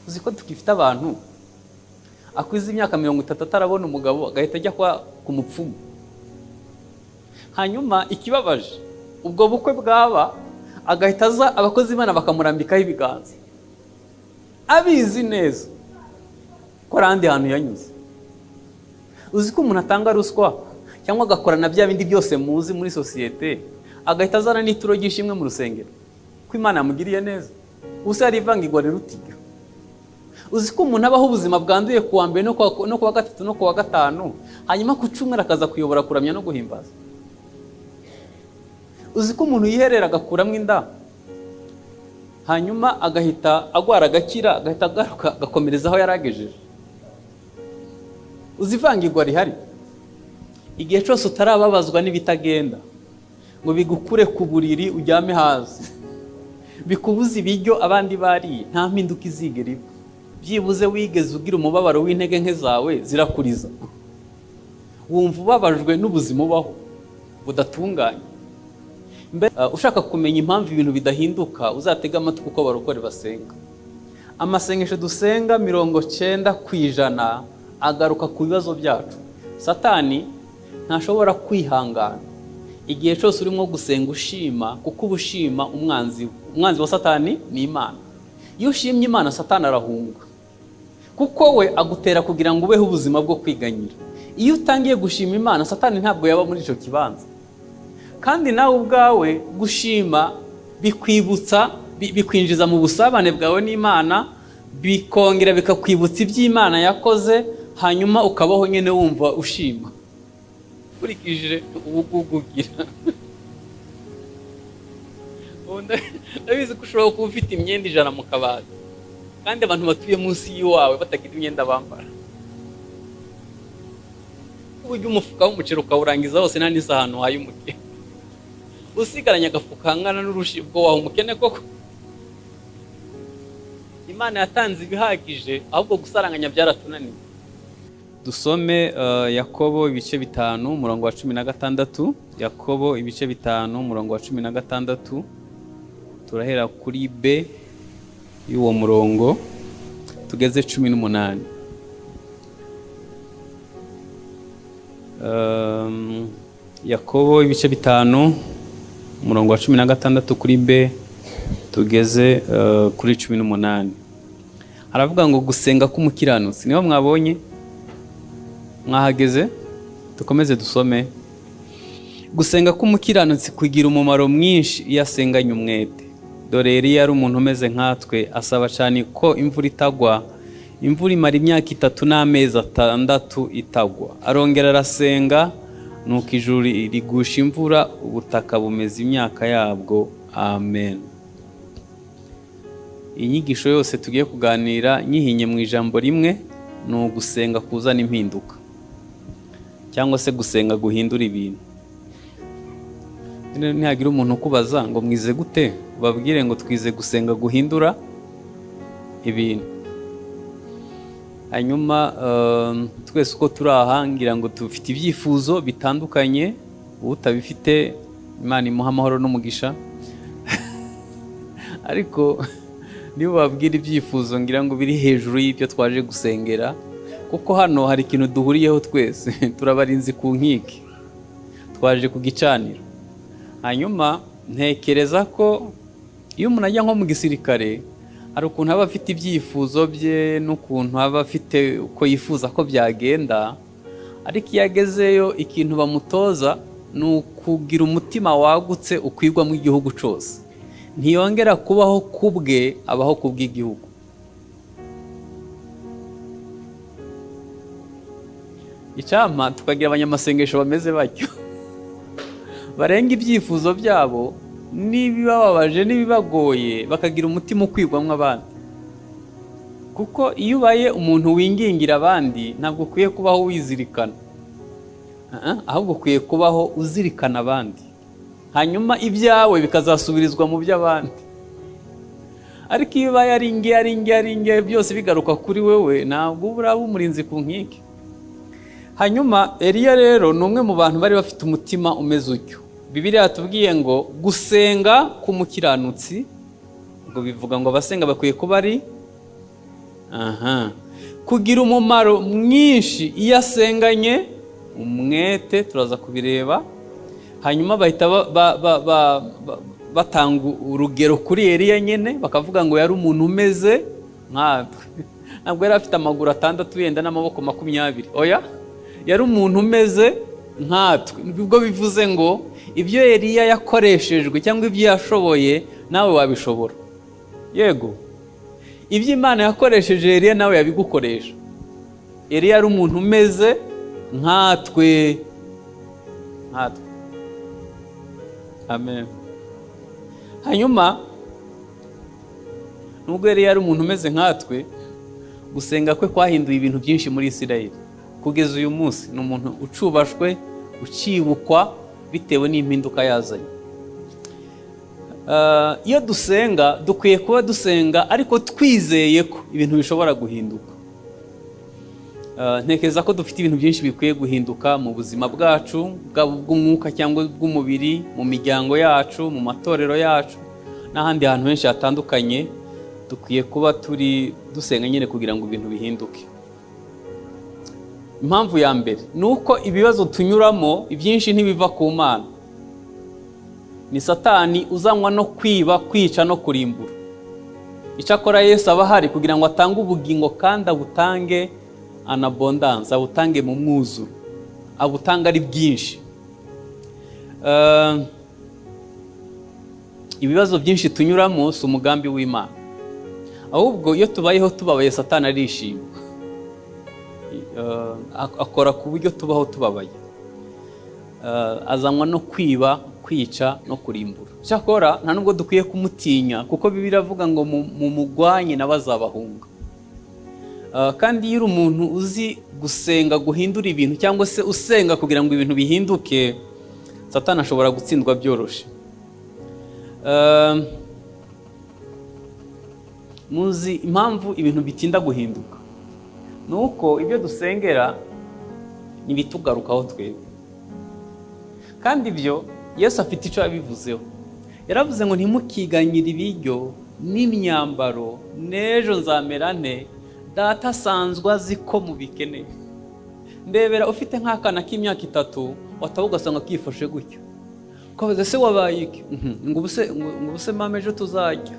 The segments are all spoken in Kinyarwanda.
Uzi ko tukifite abantu akwiza imyaka 30 atarabona umugabo, agahita ajya ku mupfumu. Hanyuma ikibabaje, ubwo bukwe bwaba agahita aza abakozi Imana bakamurambikaho ibiganza, abizi neza ko ari hantu yanyuze. Uzi ko umuntu atanga ruswa cyangwa agakora na bya bindi byose muzi muri sosiyete, agahita azana n'ituro ry'ishimwe mu rusengero ko Imana yamugiriye neza. Usa yari ivangirwa rirutiga. Uzi ko umuntu abaho ubuzima bwanduye kuwa mbere no kuwa gatatu no kuwa gatanu, hanyuma ku cyumweru akaza kuyobora kuramya no guhimbaza. Uzi ko umuntu yiherera agakuramo inda, hanyuma agahita agwara agakira, agahita agaruka agakomereza aho yaragejeje. Uzi ivangirwa rihari. Igihe cyose utarababazwa n'ibitagenda ngo bigukure ku buriri ujyame hasi, bikubuza ibiryo abandi bariye, nta mpinduka izigera iba. Byibuze wigeze ugira umubabaro w'intege nke zawe zirakuriza, wumva ubabajwe n'ubuzima ubaho budatunganye. Ushaka kumenya impamvu ibintu bidahinduka, uzatega amatwi uko abarokore basenga. Amasengesho dusenga 90% agaruka ku bibazo byacu. Satani ntashobora kwihangana igihe cyose urimo gusenga ushima, kuko ubushima umwanzi. Umwanzi wa Satani ni Imana. Iyo ushimye Imana, Satani arahunga, kuko we agutera kugira ngo ubeho ubuzima bwo kwiganyira. Iyo utangiye gushima Imana, Satani ntabwo yaba muri icyo kibanza. Kandi nawe ubwawe gushima bikwibutsa, bikwinjiza mu busabane bwawe n'Imana, bikongera bikakwibutsa iby'Imana yakoze, hanyuma ukabaho nyine wumva ushima ukurikije ubugugugira. Ndabizi ko ushobora kuba ufite imyenda 100 mu kabati, kandi abantu batuye munsi y'iwawe batagira imyenda bambara. Ujya umufuka w'umuceri ukawurangiza wose nta n'isahani uhaye umukene, usigaranye agafuka kangana n'urushi, ubwo waha umukene koko? Imana yatanze ibihagije, ahubwo gusaranganya byaratunaniye. Dusome Yakobo ibice 5 umurongo wa 16. Yakobo ibice 5 umurongo wa 16, turahera kuri B y'uwo murongo tugeze 18. Yakobo ibice 5 umurongo wa 16 kuri B tugeze kuri 18. Haravuga ngo gusenga k'umukiranutsi. Niho mwabonye? Mwahageze? Dukomeze dusome. Gusenga k'umukiranutsi kugira umumaro mwinshi iyo asenganye umwete. Dore Eliya yari umuntu umeze nkatwe, asaba cyane ko imvura itagwa. Imvura imara imyaka 3 n'amezi 6 itagwa. Arongera arasenga, nuko ijuru rigusha imvura, ubutaka bumeza imyaka yabwo. Amen. Inyigisho yose tugiye kuganira nyihinye mu ijambo rimwe, ni ugusenga kuzana impinduka, cyangwa se gusenga guhindura ibintu. Ntihagira umuntu ukubaza ngo mwize gute, babwire ngo twize gusenga guhindura ibintu. Hanyuma twese uko turi aha ngira ngo dufite ibyifuzo bitandukanye, utabifite Imana imuha amahoro n'umugisha. Ariko niba babwira ibyifuzo ngira ngo biri hejuru y'ibyo twaje gusengera, kuko hano hari ikintu duhuriyeho twese, turabarinzi ku nkike, twaje ku gicaniro. Hanyuma ntekereza ko iyo umuntu ajya nko mu gisirikare, hari ukuntu aba afite ibyifuzo bye n'ukuntu aba afite uko yifuza ko byagenda, ariko iyo agezeyo ikintu bamutoza ni ukugira umutima wagutse ukwigwa mu gihugu cyose. Ntiyongera kubaho kubwe, abaho kubw'igihugu. Icyampa tukagira abanyamasengesho bameze batyo, barenga ibyifuzo byabo n'ibibababaje n'ibibagoye, bakagira umutima ukwigwamo abandi. Kuko iyo ubaye umuntu wingingira abandi, ntabwo ukwiye kubaho wizirikana, ahubwo ukwiye kubaho uzirikana abandi, hanyuma ibyawe bikazasubirizwa mu by'abandi. Ariko iyo ubaye ari nge ari nge ari nge byose bigaruka kuri wewe, ntabwo uba uraba umurinzi ku nkike. Hanyuma Eliya rero ni umwe mu bantu bari bafite umutima umeze utyo. Bibiliya yatubwiye ngo gusenga k'umukiranutsi, ngo bivuga ngo abasenga bakwiye kuba ari Aha, kugira umumaro mwinshi iyo asenganye umwete, turaza kubireba. Hanyuma bahita batanga urugero kuri Eliya nyine, bakavuga ngo yari umuntu umeze nkatwe. Ntabwo yari afite amaguru 6 yenda n'amaboko 20, oya, yari umuntu umeze nkatwe. Ubwo bivuze ngo ibyo Eliya yakoreshejwe cyangwa ibyo yashoboye nawe wabishobora. Yego, ibyo Imana yakoresheje Eliya nawe yabigukoresha. Eliya yari umuntu umeze nkatwe, nkatwe. Amen. Hanyuma nubwo Eliya yari umuntu umeze nkatwe, gusenga kwe kwahinduye ibintu byinshi muri Isirayeli. Kugeza uyu munsi ni umuntu ucubashwe, ukibukwa bitewe n'impinduka yazanye. Iyo dusenga dukwiye kuba dusenga ariko twizeye ko ibintu bishobora guhinduka. Ntekereza ko dufite ibintu byinshi bikwiye guhinduka mu buzima bwacu, bwaba ubw'umwuka cyangwa ubw'umubiri, mu miryango yacu, mu matorero yacu n'ahandi hantu henshi hatandukanye. Dukwiye kuba turi dusenga nyine kugira ngo ibintu bihinduke. Impamvu ya mbere ni uko ibibazo tunyuramo ibyinshi ntibiva ku Mana. Ni Satani uzanwa no kwiba, kwica no kurimbura. Icyakora Yesu aba ahari kugira ngo atange ubugingo kandi abutange en abondance, abutange mu mwuzuro, abutange ari bwinshi. Ibibazo byinshi tunyuramo si umugambi w'Imana, ahubwo iyo tubayeho tubabaye Satani arishima, akora ku buryo tubaho tubabaye. Azanwa no kwiba, kwica no kurimbura. Cyakora nta nubwo dukwiye kumutinya, kuko Bibiliya iravuga ngo mumugwanye n'abazabahunga. Kandi iyo uri umuntu uzi gusenga guhindura ibintu cyangwa se usenga kugira ngo ibintu bihinduke, Satani ashobora gutsindwa byoroshe. Muzi impamvu ibintu bitinda guhinduka? Nuko ibyo dusengera nibitugarukaho twebwe. Kandi ibyo Yesu afite icyo yabivuzeho. Yaravuze ngo ntimukiganyire ibiryo n'imyambaro, n'ejo nzamera nte, data asanzwe azi ko mubikeneye. Ndebera ufite nk'akana k'imyaka 3 wataba ugasanga kifashe gutyo, ukabaza se wabaye iki? Ngo ubuse mama ejo tuzajya.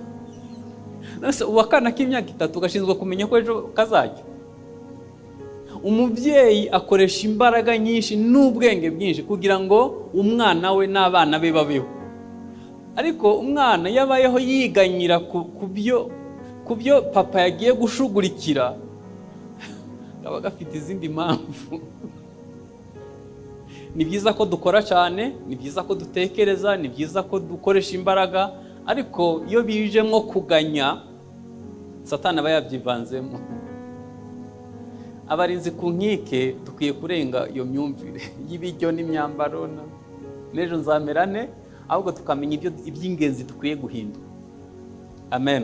Nase ubu akana k'imyaka 3 gashinzwe kumenya ko ejo kazajya. Umubyeyi akoresha imbaraga nyinshi n'ubwenge bwinshi kugira ngo umwana we n'abana be babeho. Ariko umwana yabayeho yiganyira ku byo papa yagiye gushugurikira, kaba gafite izindi mpamvu. Ni byiza ko dukora cyane, ni byiza ko dutekereza, ni byiza ko dukoresha imbaraga, ariko iyo bijemo kuganya, Satani aba yabyivanzemo. Abarinzi ku nkike dukwiye kurenga iyo myumvire y'ibiryo n'imyambaro n'ejo nzamerane, ahubwo tukamenya iby'ingenzi dukwiye guhindura. Amen.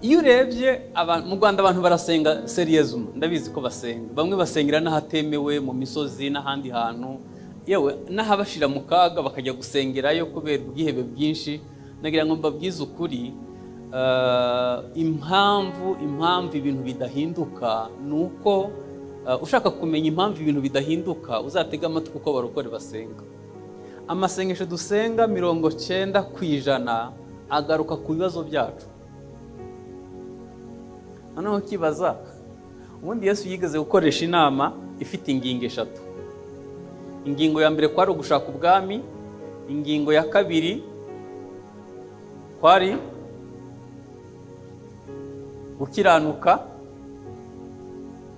Iyo urebye mu Rwanda abantu barasenga seriyezuma, ndabizi ko basenga. Bamwe basengera n'ahatemewe mu misozi n'ahandi hantu, yewe n'ahabashira mu kaga bakajya gusengerayo kubera ubwihebe bwinshi. Nagira ngo mbabwize ukuri, impamvu ibintu bidahinduka ni uko ushaka kumenya impamvu ibintu bidahinduka uzatega amatwi uko barokore basenga. Amasengesho dusenga 90% agaruka ku bibazo byacu. Noneho ukibaza, ubundi Yesu yigeze gukoresha inama ifite ingingo 3. Ingingo ya mbere kwari ugushaka ubwami, ingingo ya kabiri kwari gukiranuka,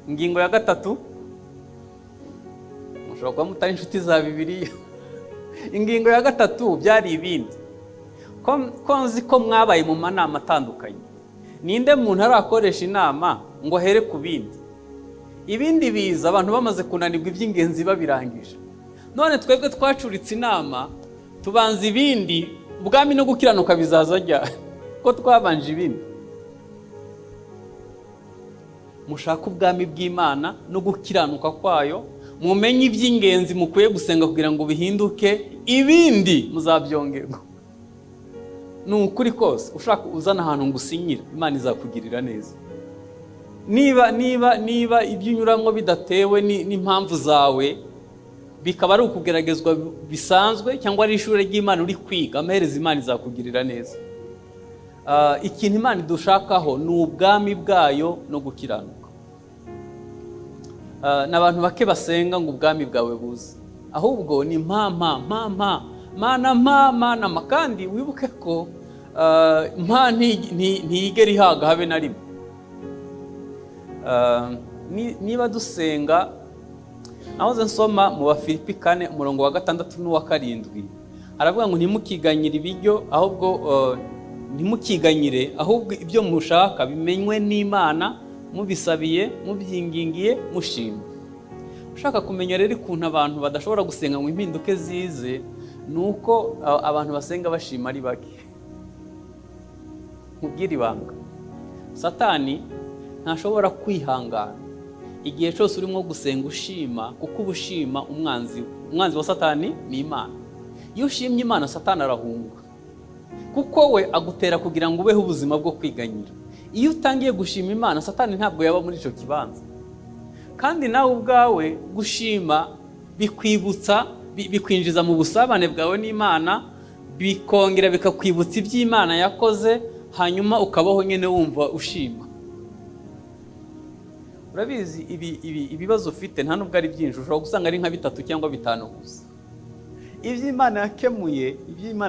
ingingo ya gatatu mushobora kuba mutari inshuti za Bibiliya, ingingo ya gatatu byari ibindi. Ko nzi ko mwabaye mu manama atandukanye, ninde muntu arakoresha inama ngo ahere ku bindi? Ibindi biza abantu bamaze kunanirwa iby'ingenzi babirangije. None twebwe twacuritse inama tubanza ibindi, ubwami no gukiranuka bizaza jya ko twabanje ibindi. Mushaka ubwami bw'Imana no gukiranuka kwayo, mumenye iby'ingenzi mukwiye gusenga kugira ngo bihinduke, ibindi muzabyongerwa. Ni ukuri kose, ushaka uzana ahantu ngo usinyire, Imana izakugirira neza. Niba niba niba ibyo unyuramo bidatewe n'impamvu zawe, bikaba ari ukugeragezwa bisanzwe cyangwa ari ishuri ry'Imana uri kwiga, amaherezo Imana izakugirira neza. Ikintu Imana idushakaho ni ubwami bwayo no gukiranuka. Ni abantu bake basenga ngo ubwami bwawe buze, ahubwo ni mpa mpa mpa mpa mana mpa mana mpa. Kandi wibuke ko mpa ntiyigera ihaga habe na rimwe. Niba dusenga, nahoze nsoma mu Bafilipi 4 umurongo wa 6 n'uwa 7, aravuga ngo ntimukiganyire ibiryo, ahubwo ntimukiganyire, ahubwo ibyo mushaka bimenywe n'Imana, mubisabiye, mubyingingiye, mushima. Ushaka kumenya rero ukuntu abantu badashobora gusenga ngo impinduke zize, ni uko abantu basenga bashima ari bake. Nkubwire ibanga, Satani ntashobora kwihangana igihe cyose urimo gusenga ushima, kuko uba ushima umwanzi. Umwanzi wa Satani ni Imana. Iyo ushimye Imana, Satani arahunga, kuko we agutera kugira ngo ubeho ubuzima bwo kwiganyira. Iyo utangiye gushima Imana, Satani ntabwo yaba muri icyo kibanza. Kandi nawe ubwawe gushima bikwibutsa, bikwinjiza mu busabane bwawe n'Imana, bikongera bikakwibutsa iby'Imana yakoze, hanyuma ukabaho nyine wumva ushima. Urabizi ibibazo ufite nta nubwo ari byinshi, ushobora gusanga ari nka 3 cyangwa 5 gusa. Iby'Imana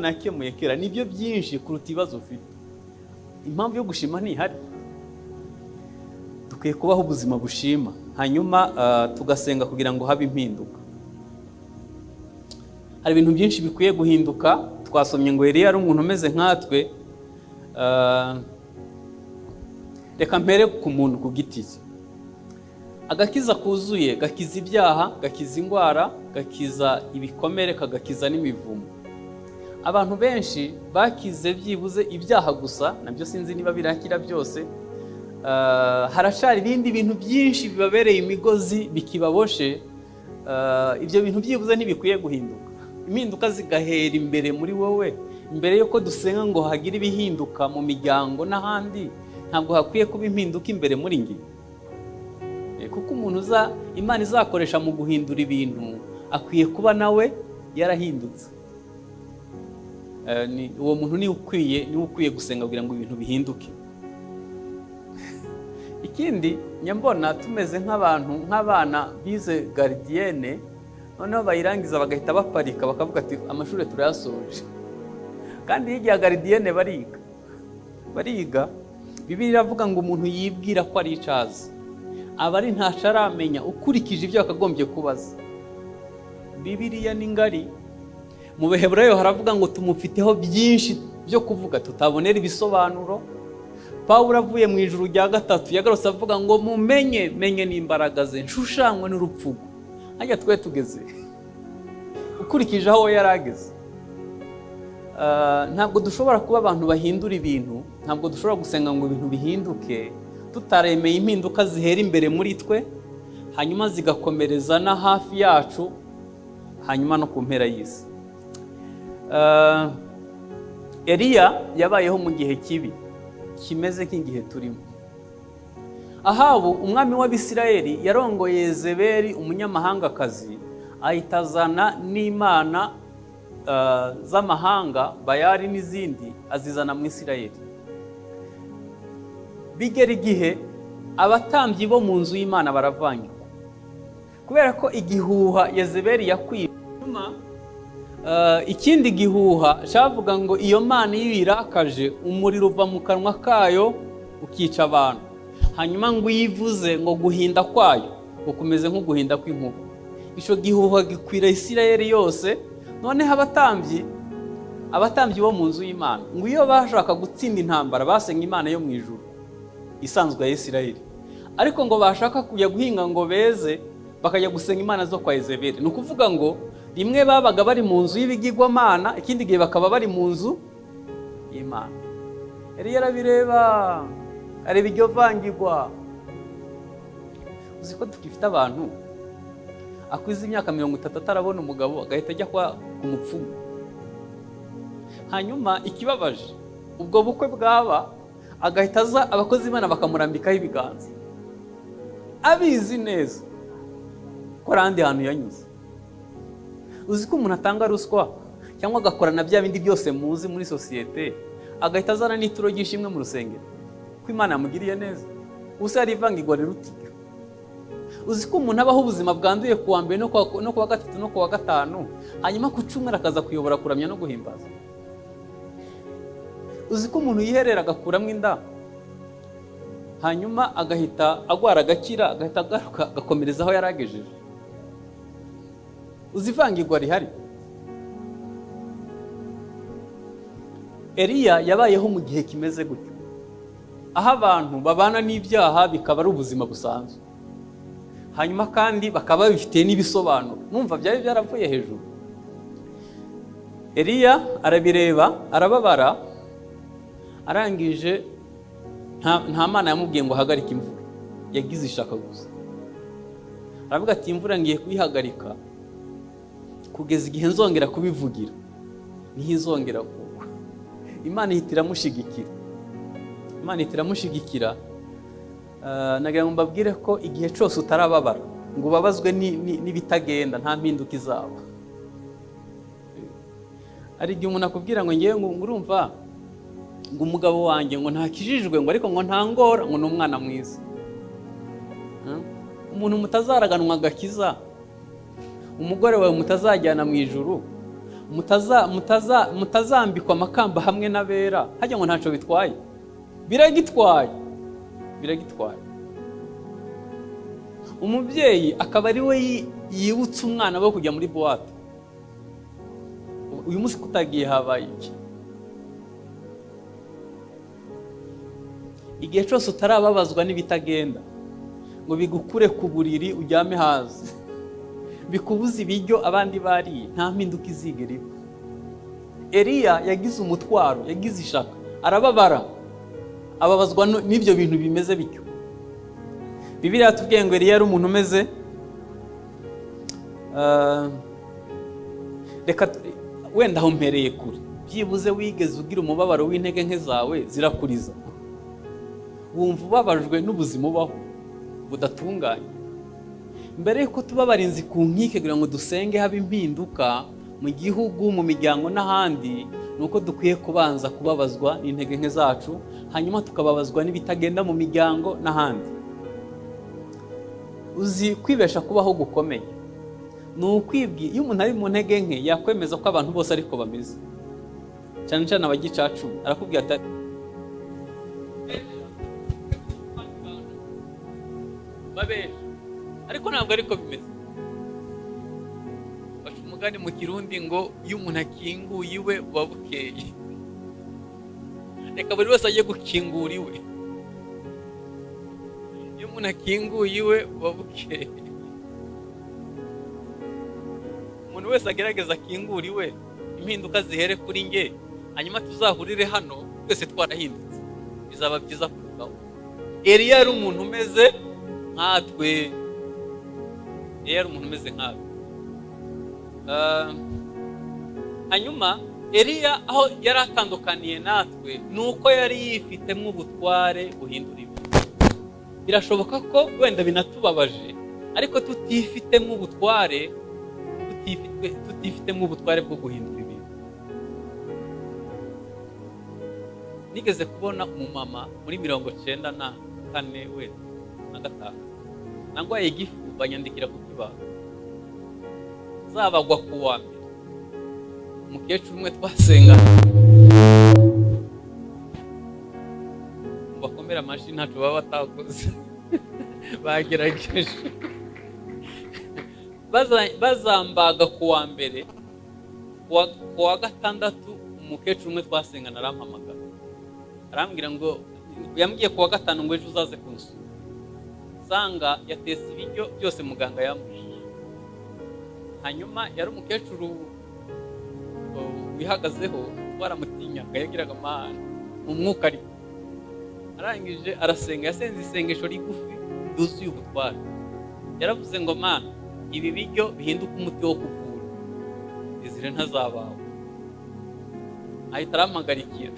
yakemuye kera nibyo byinshi kuruta ibibazo ufite. Impamvu yo gushima ntihari. Dukwiye kubaho ubuzima bushima, hanyuma tugasenga kugira ngo habe impinduka. Hari ibintu byinshi bikwiye guhinduka. Twasomye ngo Eliya ari umuntu umeze nkatwe. Reka mpere ku muntu ku giti cye. Agakiza kuzuye gakiza ibyaha, gakiza indwara, gakiza ibikomere, kagakiza n'imivumo. Abantu benshi bakize byibuze ibyaha gusa, nabyo sinzi niba birakira byose. Harashari ibindi bintu byinshi bibabereye imigozi bikibaboshe. Ibyo bintu byibuze ntibikwiye guhinduka. Impinduka zigahera imbere muri wowe. Imbere yuko dusenga ngo hagire ibihinduka mu miryango n'ahandi, ntabwo hakwiye kuba impinduka imbere muri nge. Kuko umuntu uza Imana izakoresha mu guhindura ibintu akwiye kuba nawe yarahindutse. Uwo muntu ni ukwiye gusenga kugira ngo ibintu bihinduke. Ikindi nyambona tumeze nk'abantu, nk'abana bize gardienne, noneho bayirangiza bagahita baparika bakavuga ati amashuri turayasoje. Kandi hirya gardienne bariga. Bibiliya iravuga ngo umuntu yibwira ko ari icazi aba ari ntaco aramenya ukurikije ibyo yakagombye kubaza. Bibiliya ni ngari. Mu Baheburayo haravuga ngo tumufiteho byinshi byo kuvuga tutabonera ibisobanuro. Pawulo avuye mu ijuru rya 3 yagarutse avuga ngo mumenye menye n'imbaraga ze nshushanywe n'urupfu. Hajya twe tugeze ukurikije aho yarageze. Ntabwo dushobora kuba abantu bahindura ibintu, ntabwo dushobora gusenga ngo ibintu bihinduke tutaremeye impinduka zihera imbere muri twe, hanyuma zigakomereza na hafi yacu, hanyuma no ku mpera y'isi. Eliya yabayeho mu gihe kibi kimeze nk'igihe turimo. Ahabu umwami w'Abisirayeli yarongoye Yezebeli umunyamahangakazi, ahita azana n'imana z'amahanga Bayali n'izindi, azizana mu Isirayeli. Bigera igihe abatambyi bo mu nzu y'Imana baravangirwa, kubera ko igihuha Yezebeli yakwiye. Ikindi gihuha cyavuga ngo iyo mana iyo irakaje umuriro uva mu kanwa kayo ukica abantu, hanyuma ngo uyivuze ngo guhinda kwayo ukomeze nko guhinda kw'inkuba. Ico gihuha gikwira Isirayeli yose. Noneho abatambyi bo mu nzu y'Imana ngo iyo bashaka gutsinda intambara basenga Imana yo mu ijuru isanzwe ya Isirayeli, ariko ngo bashaka kujya guhinga ngo beze bakajya gusenga imana zo kwa Yezebeli. Ni ukuvuga ngo rimwe babaga bari mu nzu y'ibigirwamana, ikindi gihe bakaba bari mu nzu y'Imana. Eliya arabireba, areba iryo vangirwa. Uzi ko tukifite abantu akwiza imyaka 30 atarabona umugabo, agahita ajya kwa ku mupfumu. Hanyuma ikibabaje, Ubwo bukwe bwaba agahita aza, abakozi b'Imana bakamurambikaho ibiganza, abizi neza ko ari ahandi hantu yanyuze. Uzi ko umuntu atanga ruswa cyangwa agakora na bya bindi byose muzi muri sosiyete, agahita azana n'ituro ry'ishimwe mu rusengero ko Imana yamugiriye neza. Ubuse hari ivangirwa rirutiga. Uzi ko umuntu abaho ubuzima bwanduye ku wa mbere no ku wa gatatu no ku wa gatanu, hanyuma ku cyumweru akaza kuyobora kuramya no guhimbaza. Uzi ko umuntu yiherera agakuramo inda, hanyuma agahita agwara agakira, agahita agaruka agakomereza aho yari agejeje. Uzi ivangirwa rihari. Eliya yabayeho mu gihe kimeze gutyo, aho abantu babana n'ibyaha bikaba ari ubuzima busanzwe, hanyuma kandi bakaba babifitiye n'ibisobanuro. Numva byari byaravuye hejuru. Eliya arabireba, arababara, arangije nta Mana yamubwiye ngo ahagarike imvura, yagize ishaka gusa. Aravuga ati imvura ngiye kuyihagarika kugeza igihe nzongera kubivugira, niho izongera kugwa. Imana ihita iramushigikira. Imana ihita iramushigikira. Nagira ngo mbabwire ko igihe cyose utarababara ngo ubabazwe n'ibitagenda, nta mpinduka izaba. Hari igihe umuntu akubwira ngo ngewe ngo urumva ngo umugabo wanjye ngo ntakijijwe, ngo ariko ngo ntangora, ngo ni umwana mwiza. Umuntu mutazaraganwa agakiza, umugore wawe mutazajyana mu ijuru, mutazambikwa amakamba hamwe n'abera, hajya ngo ntacyo bitwaye. Biragitwaye, biragitwaye. Umubyeyi akaba ari we yibutsa umwana we kujya muri boîte. Uyu munsi kutagiye habaye iki? Igihe cyose utarababazwa n'ibitagenda ngo bigukure ku buriri uryame hasi, bikubuza ibiryo abandi bariye, nta mpinduka izigera iba. Eliya yagize umutwaro, yagize ishaka, arababara, ababazwa n'ibyo bintu bimeze bityo. Bibiliya yatubwiye ngo Eliya yari umuntu umeze, reka wenda aho mpereye kure, byibuze wigeze ugira umubabaro w'intege nke zawe zirakuriza, wumva ubabajwe n'ubuzima ubaho budatunganye. Mbere yuko tuba abarinzi ku nkike kugira ngo dusenge habe impinduka mu gihugu, mu miryango n'ahandi, ni uko dukwiye kubanza kubabazwa n'intege nke zacu, hanyuma tukababazwa n'ibitagenda mu miryango n'ahandi. Uzi kwibesha kubaho gukomeye ni ukwibwira. Iyo umuntu ari mu ntege nke yakwemeza ko abantu bose ariko bameze, cyane cyane abagicacu. Arakubwira ati babesha, ariko ntabwo ariko bimeze. Baca umugani mu Kirundi ngo iyo umuntu akinguye iwe buba bukeye. Reka buri wese ajye gukingura iwe. Iyo umuntu akinguye iwe buba bukeye. Umuntu wese agerageza akingura iwe, impinduka zihere kuri nge, hanyuma tuzahurire hano twese twarahindutse, bizaba byiza kurutaho. Eliya yari umuntu umeze nkatwe. Eliya yari umuntu umeze nkatwe. Hanyuma Eliya aho yari atandukaniye natwe ni uko yari yifitemo ubutware buhindura ibintu. Birashoboka ko wenda binatubabaje, ariko tutifitemo ubutware, tutifitemo ubutware bwo guhindura ibintu. Nigeze kubona umumama muri 94 we na 5, nangwaye igifu, banyandikira ku kibaho zabagwa ku wa mbere. Umukecuru umwe twasenga bakomera amashyi, ntacyo baba batakoze, bagerageje. Bazambaga ku wa mbere, ku wa gatandatu umukecuru umwe twasengana arampamagara, arambwira ngo yambwiye ku wa gatanu ngo ejo uzaze kunsura. Sanga yatetse ibiryo byose muganga yamujije. Hanyuma yari umukecuru wihagazeho, twaramutinyaga, yagiraga amahane mu mwuka. Ariko arangije arasenga, yasenze isengesho rigufi ryuzuye ubutware. Yaravuze ngo Mana, ibi biryo bihinduka umuti wo kuvura, izire ntazabawe. Ahita arampagarikira.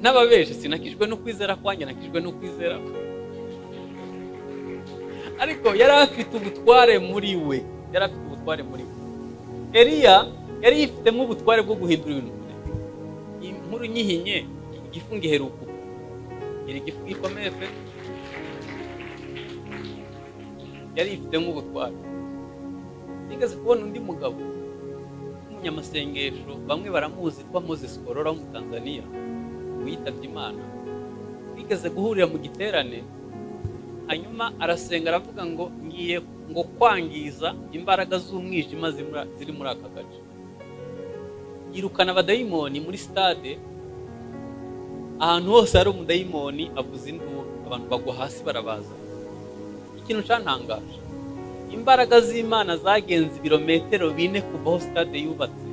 N'ababeje sinakijwe no kwizera kwanjye, nakijwe no kwizera kwe. Ariko yari afite ubutware muri we, yari afite ubutware muri we. Eliya yari yifitemo ubutware bwo guhindura ibintu. Inkuru nyihinye igifu ngiheruka, iri gifu gikomeye pe. Yari yifitemo ubutware. Nigeze kubona undi mugabo w'umunyamasengesho, bamwe baramuzi, twa Moses Korora wo mu Tanzania, witabye Imana. Bigeze guhurira mu giterane, hanyuma arasenga aravuga ngo ngiye ngo kwangiza imbaraga z'umwijima ziri muri aka gace. Yirukana abadayimoni muri stade, ahantu hose hari umudayimoni avuza induru, abantu bagwa hasi barabaza. Ikintu cyantangaje, imbaraga z'Imana zagenze ibirometero 4 kuva aho stade yubatse.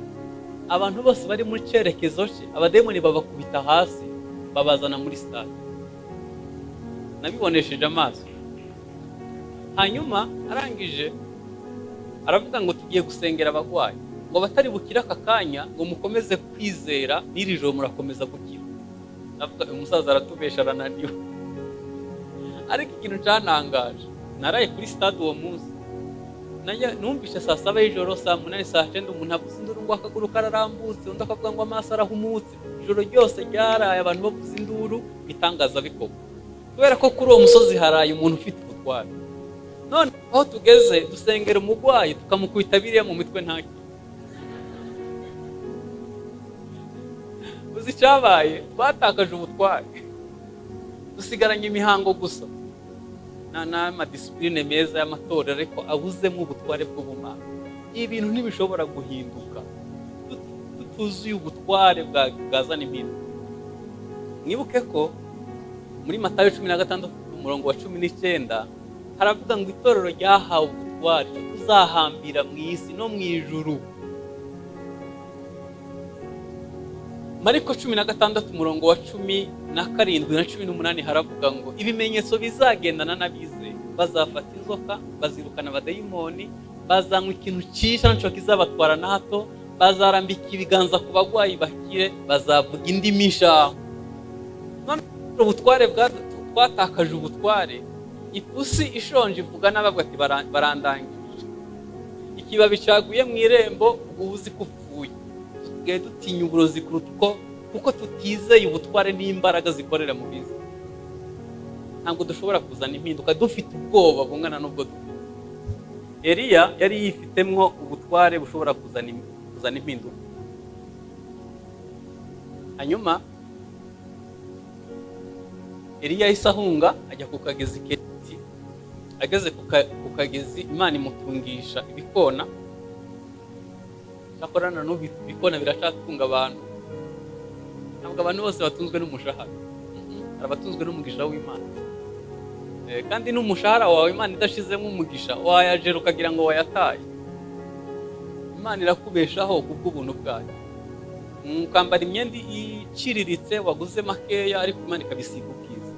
Abantu bose bari muri cyerekezo cye, abadayimoni babakubita hasi babazana muri stade. Nabibonesheje amaso. Hanyuma arangije aravuga ngo tugiye gusengera abagwayi, ngo batari bukira aka kanya, ngo mukomeze kwizera n'iri joro murakomeza gukira. Navuga uyu musaza aratubesha arananiwe. Ariko ikintu cyantangaje, naraye kuri stade uwo munsi, numvise saa 7 y'ijoro, saa 8, saa 9 umuntu avuza induru ngo akaguru kararambutse, undi akavuga ngo amaso arahumutse. Ijoro ryose ryaraye abantu bavuza induru, bitangaza bikorwa. Kubera ko kuri uwo musozi haraye umuntu ufite ubutware. None aho tugeze dusengera umugwayi tukamukubita biriya mu mitwe ntaki. Uzi cyabaye, twatakaje ubutware, dusigaranye imihango gusa n'amadisipline meza y'amatorero, ariko abuzemo ubutware bw'ubumana. Ibintu ntibishobora guhinduka tutuzuye ubutware bwazana impinduka. Mwibuke ko muri Matayo 16 umurongo wa 19 haravuga ngo itorero ryahawe ubutware tuzahambira mu isi no mu ijuru. Mariko 16 umurongo wa 17 na 18 haravuga ngo ibimenyetso bizagendana n'abizeye, bazafata inzoka, bazirukana abadayimoni, bazanywa ikintu cyisha nco kizabatwara na hato, bazarambika ibiganza ku bagwayi bakire, bazavuga indimi nsha. None ubutware twatakaje ubutware. Ipusi ishonje ivuga n'abavuga ati barandangije. Ikibabi cyaguye mu irembo ubuzi kupfuye. Tugiye dutinya uburozi kuruta uko, kuko tutizeye ubutware n'imbaraga zikorera mu bize. Ntabwo dushobora kuzana impinduka dufite ubwoba bungana n'ubwo dufite. Eliya yari yifitemwo ubutware bushobora kuzana impinduka. Hanyuma Eliya yahise ahunga ajya ku kagezi Keriti. Ageze ku kagezi Imana imutungisha ibikona. Cyakorana n'ubu ibikona biracatunga abantu. Ntabwo abantu bose batunzwe n'umushahara, hari abatunzwe n'umugisha w'Imana. Kandi n'umushahara wawe Imana idashizemo umugisha wayajera ukagira ngo wayataye. Imana irakubeshaho kubw'ubuntu bwayo. Ukambara imyenda iciriritse waguze makeya, ariko Imana ikabisiga ubwiza.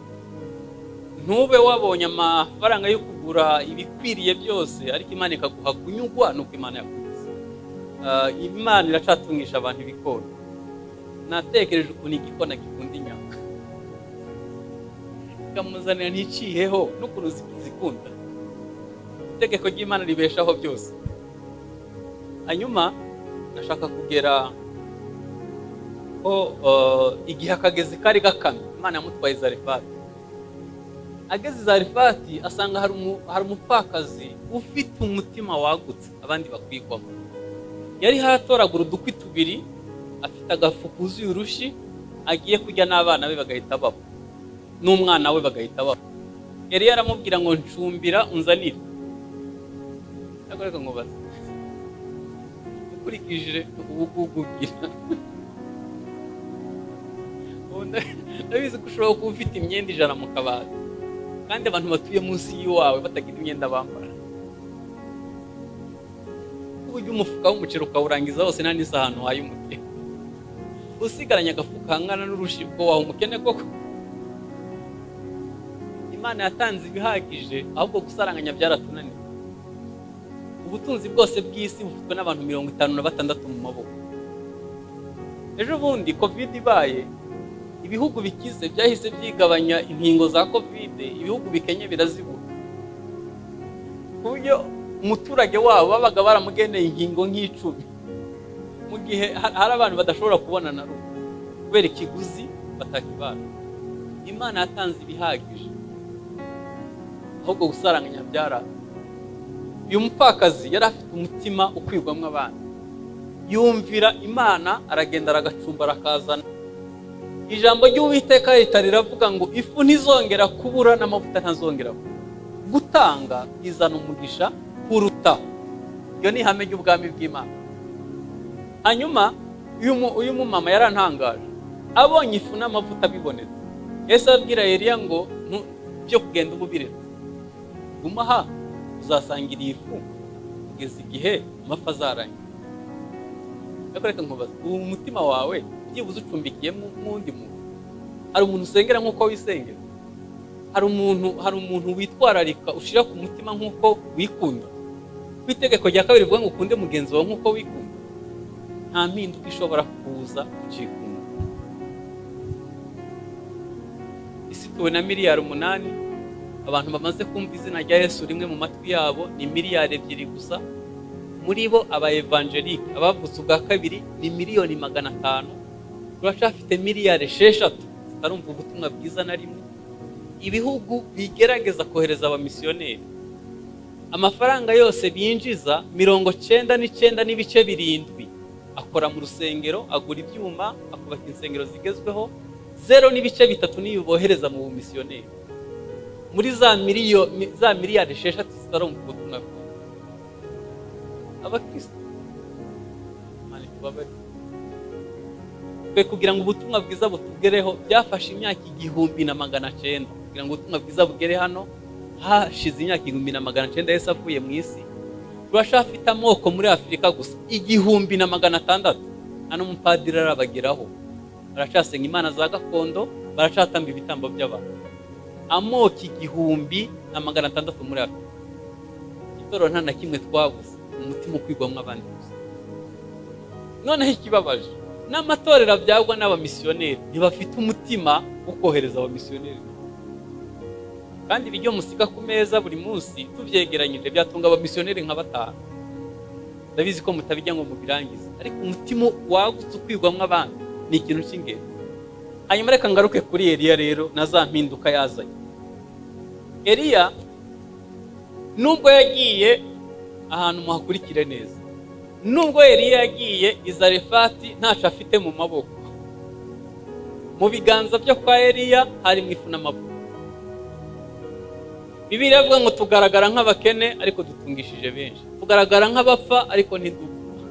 Ntube wabonye amafaranga yo kugura ibikwiriye byose, ariko Imana ikaguha kunyugwa nuko Imana yakugize. Imana iracatungisha abantu ibikona. Natekereje ukuntu igikona gikunda inyama, ikamuzanira nticiheho n'ukuntu zikunda. Itegeko ry'Imana ribeshaho byose. Hanyuma nashaka kugera ko igihe akagezi kari gakamye, Imana yamutwaye Zarefati. Ageze Zarefati asanga hari umupfakazi ufite umutima wagutse abandi bakwigwamo. Yari haratoragura udukwi tubiri, afite agafu kuzuye urushi, agiye kujya n'abana be bagahita babo, n'umwana we bagahita babo. Eliya aramubwira ngo ncumbira unzanire. Reka nkubaze, ukurikije ubugugugira, ndabizi ko ushobora kuba ufite imyenda 100 mu kabati, kandi abantu batuye munsi y'iwawe batagira imyenda bambara. Ujya umufuka w'umuceri ukawurangiza wose nta n'isahani wayo umukene, usigaranye agafuka kangana n'urushi, ubwo wawe umukene koko? Imana yatanze ibihagije, ahubwo gusaranganya byaratunaniye. Ubutunzi bwose bw'isi bufitwe n'abantu 56 mu maboko. Ejo bundi Covid ibaye, Ibihugu bikize byahise byigabanya inkingo za COVID, ibihugu bikenye birazibura. Ku buryo umuturage wabo babaga baramugeneye inkingo nk'icumi, mu gihe hari abantu badashobora kubona na rumwe kubera ikiguzi batakibana. Imana yatanze ibihagije, ahubwo gusaranganya byara. Uyu mupfakazi yari afite umutima ukwirwamo abana, yumvira Imana, aragenda aragacumba arakazana. Ijambo ry'Uwiteka rita riravuga ngo ifu ntizongera kubura n'amavuta ntazongera kubura. Gutanga bizana umugisha kuruta. Iyo ni ihame ry'ubwami bw'Imana. Hanyuma uyu mumama yarantangaje, abonye ifu n'amavuta bibonetse, Yesu abwira Eliya ngo byo kugenda ububiretse, guma aha uzasangira iyi fu kugeza igihe amapfa azarangira. Ariko reka nkubaze, ubu mutima wawe byibuze ucumbikiyemo n'undi muntu? Hari umuntu usengera nk'uko wisengera? Hari umuntu witwararika ushira ku mutima nk'uko wikunda? Ku itegeko rya kabiri rivuga ngo ukunde mugenzi wawe nk'uko wikunda. Nta mpinduka ishobora kuza ucikunda. Isi ituwe na miliyari 8, abantu bamaze kumva izina rya Yesu rimwe mu matwi yabo ni miliyari 2 gusa. Muri bo aba evangelique abavutse ubwa kabiri ni miliyoni 500. Turacafite miliyari 6 zitarumva ubutumwa bwiza na rimwe. Ibihugu bigerageza kohereza abamisiyoneri, amafaranga yose binjiza 99.7 akora mu rusengero, agura ibyuma, akubaka insengero zigezweho. 0.3 niyo bohereza mu bumisiyoneri. Muri za miliyari 6 zitarumva ubutumwa bwiza. Abakristo, Imana itubabarire. Twe kugira ngo ubutumwa bwiza butugereho byafashe imyaka 1900 kugira ngo ubutumwa bwiza bugere hano. Hashize imyaka 1900 Yesu avuye mu isi. Turashafite amoko muri Afurika gusa 1600, hano umupadiri arabageraho. Baracasenga imana za gakondo, baracatamba ibitambo by'abantu. Amoko 1600 muri Afurika. Itorero nta na kimwe twabuze, umutima ukwigwamo abandi gusa. Noneho ikibabaje, n'amatorero abyagwa n'abamisiyoneri ntibafite umutima wo kohereza abamisiyoneri. Kandi ibiryo musika ku meza buri munsi tubyegeranyije byatunga abamisiyoneri nka 5. Ndabizi ko mutabijya ngo mubirangize, ariko umutima wagutse ukwigwamo abandi ni ikintu cy'ingenzi. Hanyuma reka ngaruke kuri Eliya rero na za mpinduka yazanye. Eliya nubwo yagiye ahantu muhakurikire neza, nubwo Eliya yagiye i Zarefati ntaco afite mu maboko, mu biganza byo kwa Eliya hari mu ifu n'amavuta. Bibiliya ivuga ngo tugaragara nk'abakene ariko dutungishije benshi, tugaragara nk'abapfa ariko ntidupfa.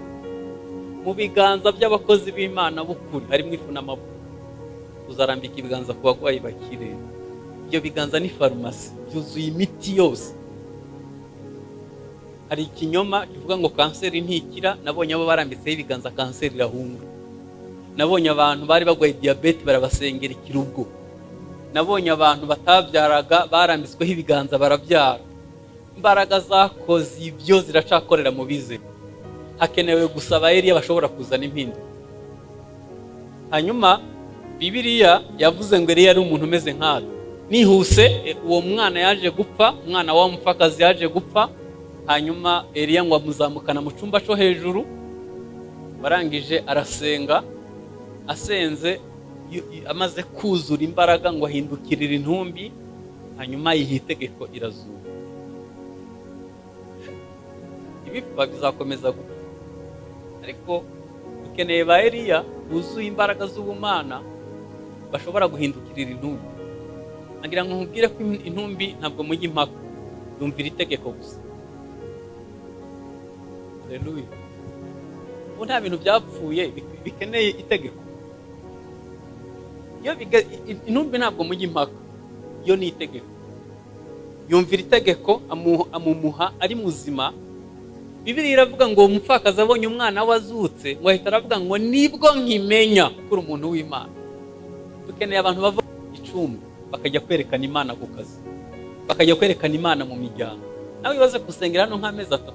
Mu biganza by'abakozi b'Imana b'ukuri harimo ifu n'amavuta. Uzarambika ibiganza ku barwayi bakire. Ibyo biganza ni farumasi byuzuye imiti yose. Hari ikinyoma kivuga ngo kanseri ntikira, nabonye abo barambitseho ibiganza kanseri irahunga. Nabonye abantu bari barwaye diyabete barabasengera ikirubwo. Nabonye abantu batabyaraga barambitsweho ibiganza barabyara. Imbaraga zakoze ibyo ziracakorera mu bize. Hakenewe gusaba Eliya bashobora kuzana impinduka. Hanyuma Bibiliya yavuze ngo Eliya ari umuntu umeze nkatwe. Nihuse uwo mwana yaje gupfa, umwana wa mupfakazi yaje gupfa. Hanyuma Eliya ngo amuzamukana mu cyumba cyo hejuru, barangije arasenga. Asenze amaze kuzura imbaraga ngo ahindukirire intumbi, hanyuma yiha itegeko irazuka. Ibipfa bizakomeza gupfa, ariko dukeneye ba Eliya buzuye imbaraga z'ubumana bashobora guhindukirira intumbi. Nagira ngo nkubwire ko intumbi ntabwo mujya impaka, yumvira itegeko gusa. Haleluya. Ubu nta bintu byapfuye bikeneye itegeko. Iyo intumbi ntabwo mujya impaka, iyo ni itegeko. Yumvira itegeko, amumuha ari muzima. Bibiliya iravuga ngo umupfakazi abonye umwana wazutse ngo ahita aravuga ngo nibwo nkimenya kuri umuntu w'Imana. Dukeneye abantu bava icumbi bakajya kwerekana Imana ku kazi, bakajya kwerekana Imana mu miryango. Nawe ibaze gusengera hano nk'amezi 3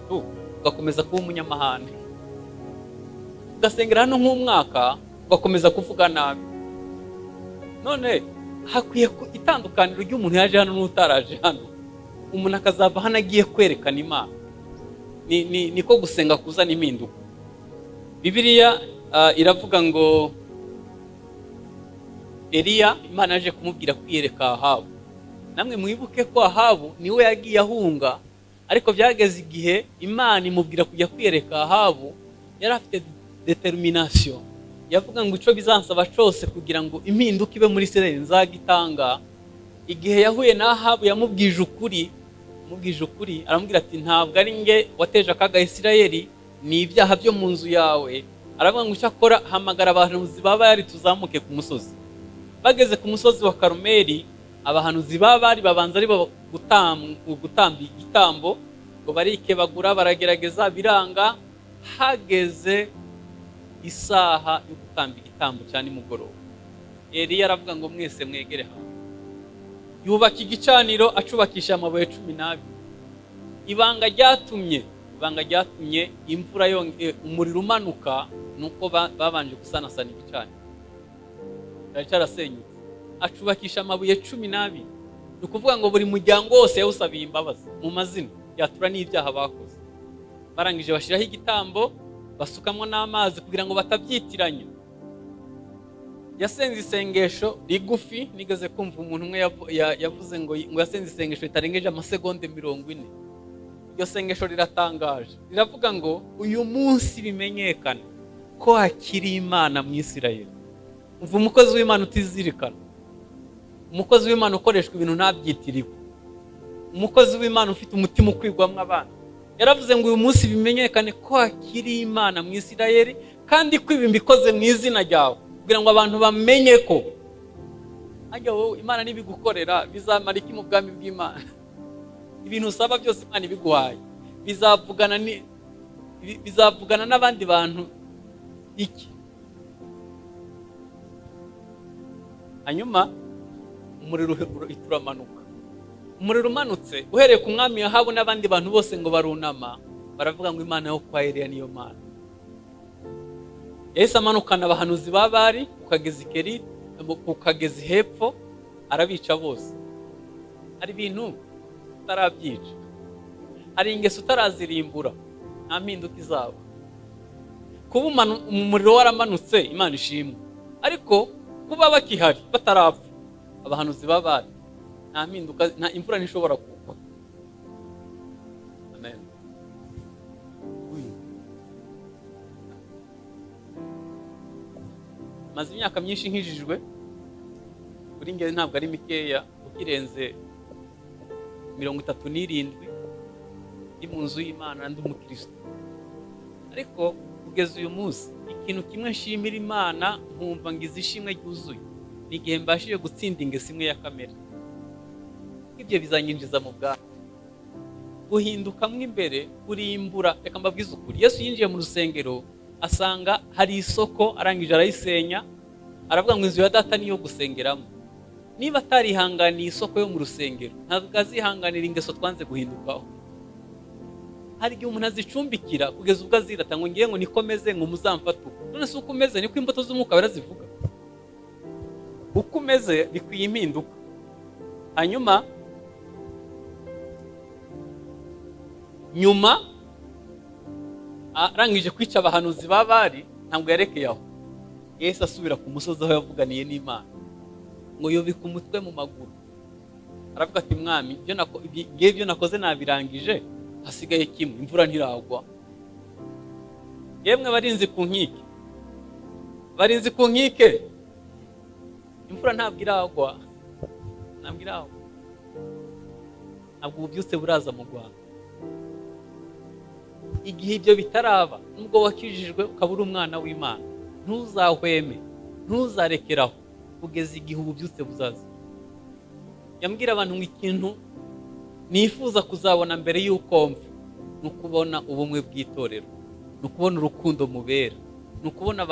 ugakomeza kuba umunyamahane, ugasengera hano nk'umwaka ugakomeza kuvuga nabi. None hakwiye itandukaniro ry'umuntu yaje hano n'utaraje hano. Umuntu akazava hano agiye kwerekana Imana. Niko gusenga kuzana impinduka. Bibiliya iravuga ngo Eliya Imana yaje kumubwira kwiyereka Ahabu. Namwe mwibuke ko Ahabu niwe yagiye ahunga, ariko byageze igihe Imana imubwira kujya kwiyereka Ahabu. Yari afite determination, yavuga ngo ico bizansaba cyose kugira ngo impinduka ibe muri Isirayeli nzagitanga. Igihe yahuye na Ahabu yamubwije ukuri, aramubwira ati ntabwo ari nge wateje akaga Isirayeli, ni ibyaha byo mu nzu yawe. Aravuga ngo icyakora hamagara abahanuzi ba Bayali tuzamuke ku musozi. Bageze ku musozi wa Karumeli, abahanuzi ba Bayali babanza ari bo gutamba igitambo, ngo barikebagura, baragerageza biranga. Hageze isaha yo gutamba igitambo cya nimugoroba, Eliya aravuga ngo mwese mwegere hamwe. Yubaka igicaniro acubakisha amabuye 12. Ibanga ryatumye imvura umuriro umanuka nuko babanje gusanasana igicaniro cyari cyarasenyutse. Acubakisha amabuye 12. Ni ukuvuga ngo buri muryango wose yawusabiye imbabazi mu mazina yatura n'ibyaha bakoze. Barangije bashyiraho igitambo, basukamo n'amazi kugira ngo batabyitiranya. Yasenze isengesho rigufi. Nigeze kumva umuntu umwe yavuze ngo yasenze isengesho ritarengeje amasegonde 40. Iryo sengesho riratangaje, riravuga ngo uyu munsi bimenyekane ko hakiri Imana mu Isirayeli. Umva umukozi w'Imana utizirikana, umukozi w'Imana ukoreshwa ibintu ntabyitiriwe, umukozi w'Imana ufite umutima ukwigwamo abana. Yaravuze ngo uyu munsi bimenyekane ko hakiri Imana mu Isirayeli, kandi ko ibi mbikoze mu izina ryawe, kugira ngo abantu bamenye ko ajya wowe Imana nibigukorera bizamara iki mu bwami bw'Imana. Ibintu usaba byose Imana ibiguhaye bizavugana n'abandi bantu iki. Hanyuma umuriro uramanuka. Umuriro umanutse uhereye ku mwami Ahabu n'abandi bantu bose ngo barunama, baravuga ngo Imana yo kwa Eliya niyo Mana. Yahise amanukana abahanuzi ba Bali kukageza Keriti, kukageza hepfo, arabica bose. Hari ibintu utarabyica, hari ingeso utarazirimbura, nta mpinduka izaba. Kuba umuriro waramanutse Imana ishimwe, ariko kuba bakihari batarapfa abahanuzi ba Bali, nta mpinduka, nta imvura ntishobora kugwa. Amen. Maze imyaka myinshi nkijijwe, kuri nge ntabwo ari mikeya, ukirenze 37 ndi mu nzu y'Imana ndi umukristo. Ariko kugeza uyu munsi ikintu kimwe nshimira Imana nkumva ngize ishimwe ryuzuye, ni igihe mbashije gutsinda ingeso imwe ya kamere. Ibyo bizanyinjiza mu bwami. Guhinduka mo imbere kurimbura. Reka mbabwize ukuri, Yesu yinjiye mu rusengero asanga hari isoko, arangije arayisenya, aravuga ngo inzu ya data niyo gusengeramo. Niba atarihanganiye isoko yo mu rusengero, ntabwo azihanganira ingeso twanze guhindukaho. Hari igihe umuntu azicumbikira kugeza ubwo azirata ngo ngiye ngo nikomeze ngo muzamfate uko. None se uko umeze niko imbuto z'umwuka barazivuga. Uko umeze bikwiye impinduka. Hanyuma nyuma arangije kwica abahanuzi ba Bali, ntabwo yarekeye aho. Yesu asubira ku musozi aho yavuganiye n'Imana, ngo yubike umutwe mu maguru. Aravuga ati mwami, ibyo nakoze nabirangije, hasigaye kimwe, imvura ntiragwa. Yemwe barinzi ku nkike, barinzi ku nkike, imvura ntabwo iragwa, ntabwo iragwa, ntabwo ububyutse buraza mu Rwanda. Igihe ibyo bitaraba, nubwo wakijijwe ukaba uri umwana w'Imana, ntuzahweme, ntuzarekeraho kugeza igihe ububyutse buzaza. Yambwira abantu ngo ikintu nifuza kuzabona mbere y'uko mva ni ukubona ubumwe bw'itorero, ni ukubona urukundo mubera, ni ukubona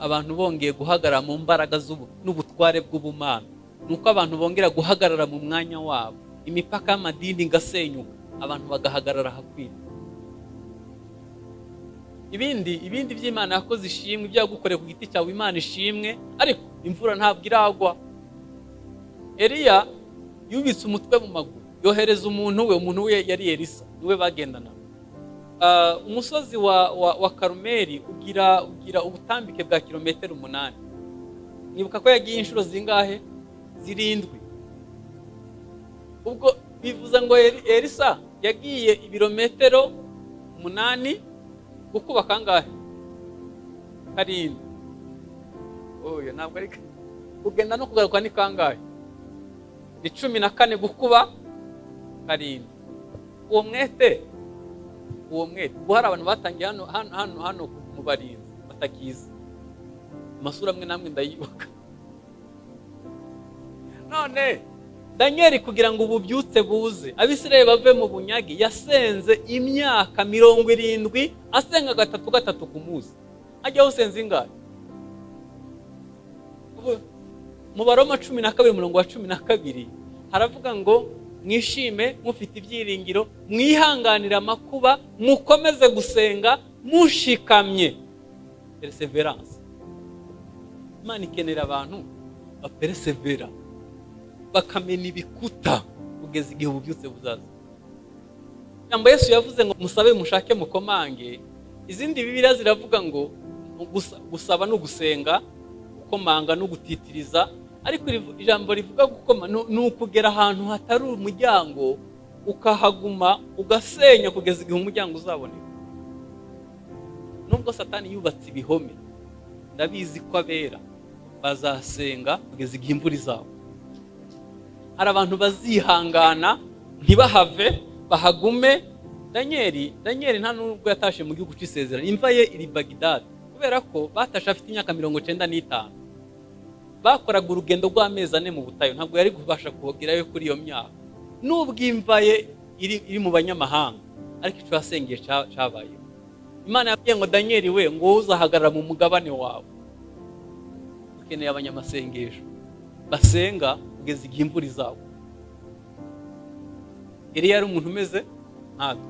abantu bongeye guhagarara mu mbaraga n'ubutware bw'ubumana, ni uko abantu bongera guhagarara mu mwanya wabo, imipaka y'amadini igasenyuka, abantu bagahagarara hakwiye. Ibindi by'Imana yakoze ishimwe, ibyo yagukoreye ku giti cyawe Imana ishimwe, ariko imvura ntabwo iragwa. Eliya yubitse umutwe mu maguru, yohereza umuntu we yari Elisa, niwe bagendana. Umusozi wa Karumeli ugira ubutambike bwa kilometero 8. Nibuka ko yagiye inshuro zingahe? 7. Ubwo bivuze ngo Elisa yagiye ibirometero 8 gukuba kangahe? 7. Oya ntabwo ari kugenda no kugaruka ni kangahe? Ni 14 gukuba 7. Uwo mwete ubu hari abantu batangiye hano mu barinzi batakiza amasura amwe namwe ndayibuka. None Daniel kugira ngo ububyutse buze Abisirayeli bave mu bunyage yasenze imyaka 70 asenga gatatu ku munsi. Ajya usenze ingahe? Mu Baroma 12 umurongo wa 12 haravuga ngo mwishime mufite ibyiringiro, mwihanganira amakuba, mukomeze gusenga mushikamye. Perseverance. Imana ikenera abantu bapersevera, bakamena ibikuta kugeza igihe ububyutse buzaza. Ijambo Yesu yavuze ngo musabe mushake mukomange. Izindi Bibiliya ziravuga ngo gusaba no gusenga, gukomanga no gutitiriza. Ariko ijambo rivuga gukoma ni ukugera ahantu hatari umuryango ukahaguma ugasenya kugeza igihe umuryango uzaboneka. Nubwo Satani yubatse ibihome, ndabizi ko abera bazasenga kugeza igihe imvura izagwa. Hari abantu bazihangana ntibahave, bahagume. Daniel nta nubwo yatashe mu gihugu cy'isezerano, imva ye iri Baghdad, kubera ko batashe afite imyaka 95. Bakoraga urugendo rw'amezi 4 mu butayu, ntabwo yari kubasha kugerayo kuri iyo myaka. Nubwo imva ye iri mu banyamahanga, ariko icyo yasengeye cyabayeho. Imana yabwiye ngo Daniel we ngo uzahagarara mu mugabane wawe. Ukeneye abanyamasengesho basenga kugeza igihe imvura izagwa. Eliya yari umuntu umeze nkatwe,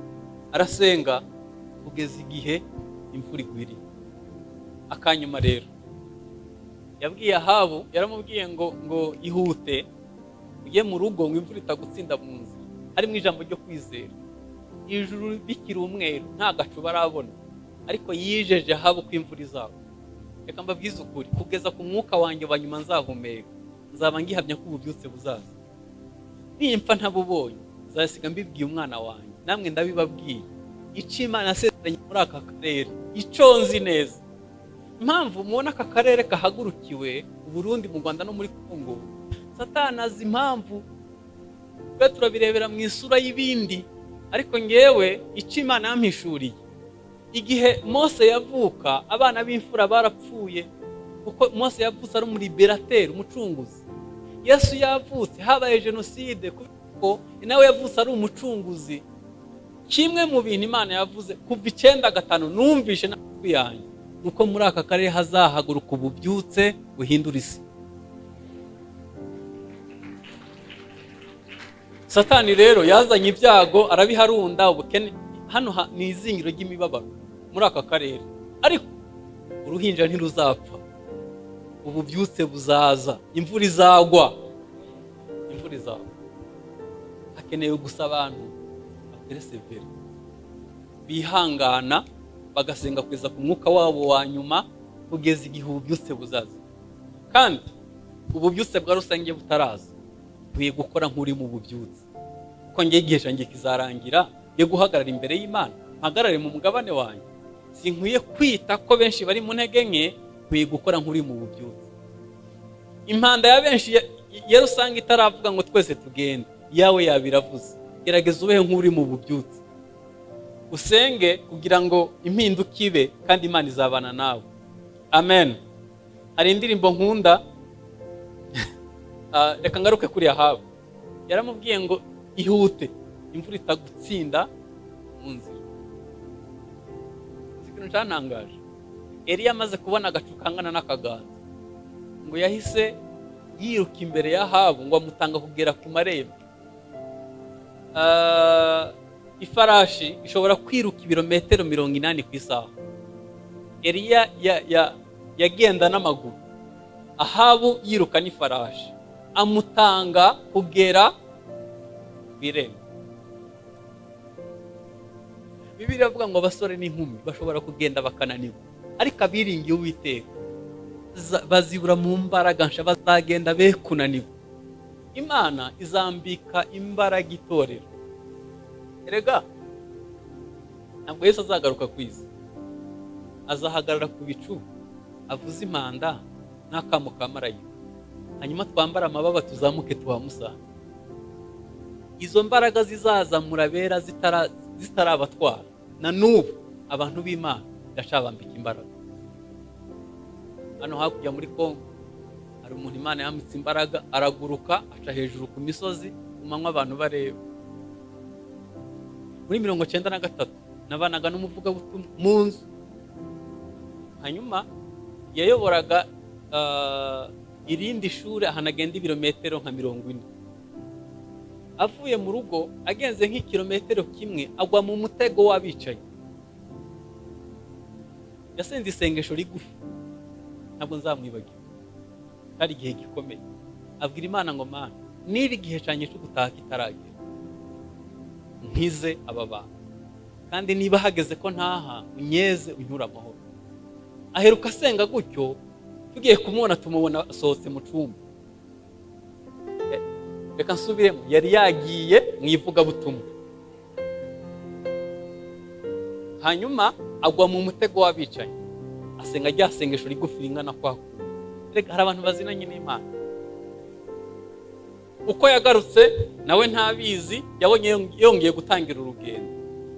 arasenga kugeza igihe imvura igwiriye. Akanyuma rero yabwiye Ahabu, yaramubwiye ngo ihute ujye mu rugo ngo imvura itagutsinda mu nzira. Harimo ijambo ryo kwizera. Ijuru bikiri umweru nta gacu barabona, ariko yijeje Ahabu ko imvura izagwa. Reka mbabwize ukuri, kugeza ku mwuka wanjye wa nyuma nzahumeka, nzaba ngihamya ko ububyutse buzaza. Nimpfa ntabubonye, nzasiga mbibwiye umwana wanjye, namwe ndabibabwiye. Icyo Imana yasezeranye muri aka karere, icyo nzi neza. Impamvu mubona aka karere kahagurukiwe, Burundi, mu Rwanda no muri Kongo, Satani azi impamvu. Twe turabirebera mu isura y'ibindi, ariko ngewe icyo Imana yampishuriye. Igihe Mose yavuka, abana b'imfura barapfuye, kuko Mose yavutse ari umuliberateur, umucunguzi. Yesu yavutse habaye jenoside, kuko nawe yavutse ari umucunguzi. Kimwe mu bintu Imana yavuze kuva 95 numvishe n'amatwi yanjye, nuko muri aka karere hazahaguruka ububyutse buhindura isi. Satani rero yazanye ibyago arabiharunda, ubukene. Hano ni izingiro ry'imibabaro muri aka karere, ariko uruhinja ntiruzapfa, ububyutse buzaza, imvura izagwa, imvura izagwa. Hakenewe gusa abantu baperesevera, bihangana, bagasenga kugeza ku mwuka wabo wa nyuma, kugeza igihe ububyutse buzaza. Kandi ububyutse bwa rusange butaraza, nkwiye gukora nk'uri mu bubyutse, kuko ngiye igihe cyanjye kizarangira yo guhagarara imbere y'Imana, mpagarare mu mugabane wanjye. Sinkwiye kwita ko benshi bari mu ntege nke, nkwiye gukora nk'uri mu bubyutse. Impanda ya benshi ya rusange itaravuga ngo twese tugende, yawe yabiravuze. Gerageza ube nk'uri mu bubyutse, usenge kugira ngo impinduka ibe, kandi Imana izabana nawe. Amen. Hari indirimbo nkunda, reka ngaruke kuri Ahabu. Yaramubwiye ngo ihute imvura itagutsinda mu nzira. Ikintu cyantangaje, Eliya amaze kubona agacu kangana n'akaganza, ngo yahise yiruka imbere ya Ahabu ngo amutanga kugera ku marembo. Ifarashi ishobora kwiruka ibirometero 80 ku isaha. Eliya yagenda n'amaguru, Ahabu yiruka n'ifarashi. Amutanga kugera ku irembo. Bibiliya iravuga ngo abasore n'inkumi bashobora kugenda bakananirwa, ariko abiringiye Uwiteka bazibura mu mbaraga nsha, bazagenda be kunanirwa. Imana izambika imbaraga itorero. Erega ntabwo Yesu azagaruka ku isi, azahagarara ku bicu avuze impanda n'akamo ka marayika, hanyuma twambara amababa tuzamuke tuhamusanga. Izo mbaraga zizaza murabera zitarabatwara, na n'ubu abantu b'Imana iracabambika imbaraga. Hano hakurya muri Kongo hari umuntu Imana yambitse imbaraga, araguruka aca hejuru ku misozi ku manywa abantu bareba. Muri 93 nabanaga n'umuvugabutumwa mu nzu, hanyuma yayoboraga irindi shuri ahantu agenda ibirometero nka 40. Avuye mu rugo agenze nk'ikirometero kimwe agwa mu mutego w'abicanyi. Yasenze isengesho rigufi, ntabwo nzamwibagira, cyari igihe gikomeye. Abwira Imana ngo Mana, niba igihe cyanjye cyo gutaha kitaragera, nkize aba bantu, kandi niba hageze ko ntaha unyeze unyure amahoro. Aheruka asenga gutyo, tugiye kumubona tumubona asohotse mu cyumba. Reka nsubiremo, yari yagiye mu ivugabutumwa, hanyuma agwa mu mutego w'abicanyi, asenga rya sengesho rigufi ringana kwa. Reka hari abantu bazinanye n'Imana. Uko yagarutse nawe ntabizi, yabonye yongeye gutangira urugendo.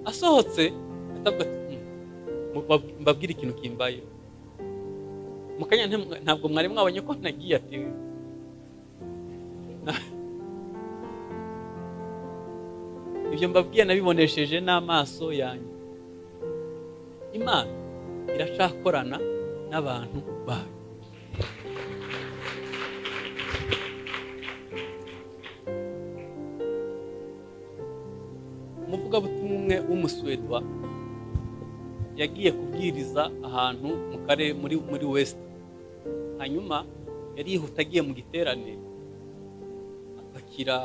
Asohotse atavuga ati mbabwire ikintu kimbayeho. Mu kanya ntabwo mwari mwabonye ko nagiye, ati ibyo mbabwiye nabibonesheje n'amaso yanjye. Imana iracakorana n'abantu bayo. Umuvugabutumwa umwe w'Umuswedwa yagiye kubwiriza ahantu mu karere muri West. Hanyuma yari yihuta agiye mu giterane, apakira